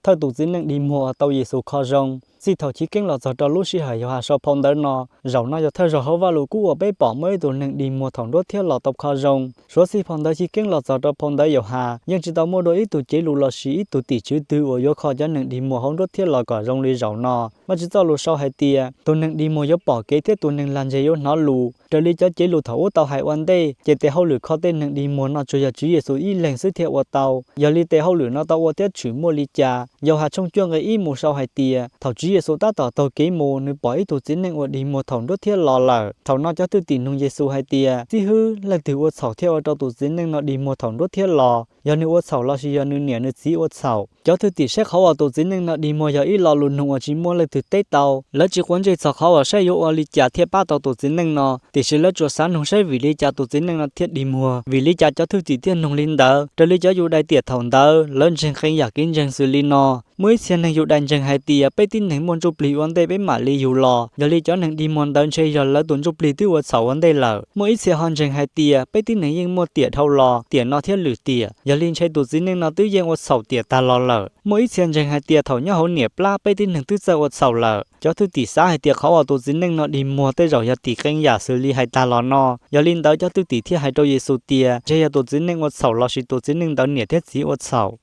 Thawj tus txiv neej dig muag uas tau Yexus kho zoo. Txij thaum chiv keeb los txog rau lub sij hawm Yauhas sau phau ntawv no, zaum no yog thawj zaug hauv Vajluskub uas peb pom muaj ib tug neeg dig muag thaum nruab thiab los tau kho zoo. Suav txij phau ntawv chiv keeb los txog rau phau ntawv Yauhas yeej tsis tau muaj dua ib tug cev lus lossis ib tug tim tswv twg uas yuav kho cov neeg dig muag hauv nruab thiab los kom zoo li zaum no. Vajtswv txoj lus sau hais tias tus neeg dig muag yuav pom kev thiab tus neeg lag ntseg yuav hnov lus. Raws li cov cev lus thaum ub tau hais ua ntej, ces tes hauj lwm kho tej neeg dig muag no tsuas yog Tswv Yexus ib leeg xwb thiaj ua tau. Yog li tes hauj lwm no tau ua thiab tshwm muaj li cas? Yauhas tshooj cuaj nqe ib mus sau hais tias, thaum Tswv Yexus tab tom taug kev mus, nws pom ib tug txiv neej uas dig muag thaum nruab thiab los lawm. Thaum no cov thwj tim nug Yexus hais tias, Xib hwb, leej twg ua txhaum thiaj ua rau tus txiv neej no dig muag thaum nruab thiab los? Yog nws ua txhaum lossis yog nws niam nws txiv ua txhaum? Cov thwj tim saib qhov uas tus txiv neej no dig muag yog ib lo lus nug uas tsis muaj leej twg teb tau. Lawv tsis quav ntsej txog qhov uas saib yuav ua li cas thiaj pab tau tus txiv neej no, tiam sis lawv tsuas xav nug saib vim li cas tus txiv neej no thiaj dig muag. Vim li cas cov thwj tim thiaj nug li ntawd? Raws li cov Yudais tiam thaum ntawd, lawv ntseeg qee yam kev ntseeg xws li no. Muaj ib txhia neeg Yudais ntseeg hais tias peb tib neeg muaj ntsuj plig ua ntej peb mam li yug los, yog li cov neeg dig muag ntawd ntshe yog lawv tus ntsuj plig twb ua txhaum ua ntej lawm. Muaj ib txhia ho ntseeg hais tias peb tib neeg yeej muaj tiam dhau los, tiam no thiab lwm tiam, yog li ntshe tus txiv neej no twb yeej ua txhaum tiam tag los lawm. Muaj ib txhia ntseeg hais tias thaum nyob hauv niam plab peb tib neeg twb txawj ua txhaum lawm. Cov thwj tim xav hais tias qhov uas tus txiv neej no dig muag tej zaum yog tim qee yam xws li hais tag los no. Yog li ntawd cov thwj tim thiaj hais rau Yexus tias ntshe yog tus txiv neej ua txhaum lossis tus txiv neej ntawd niam thiab txiv ua txhaum.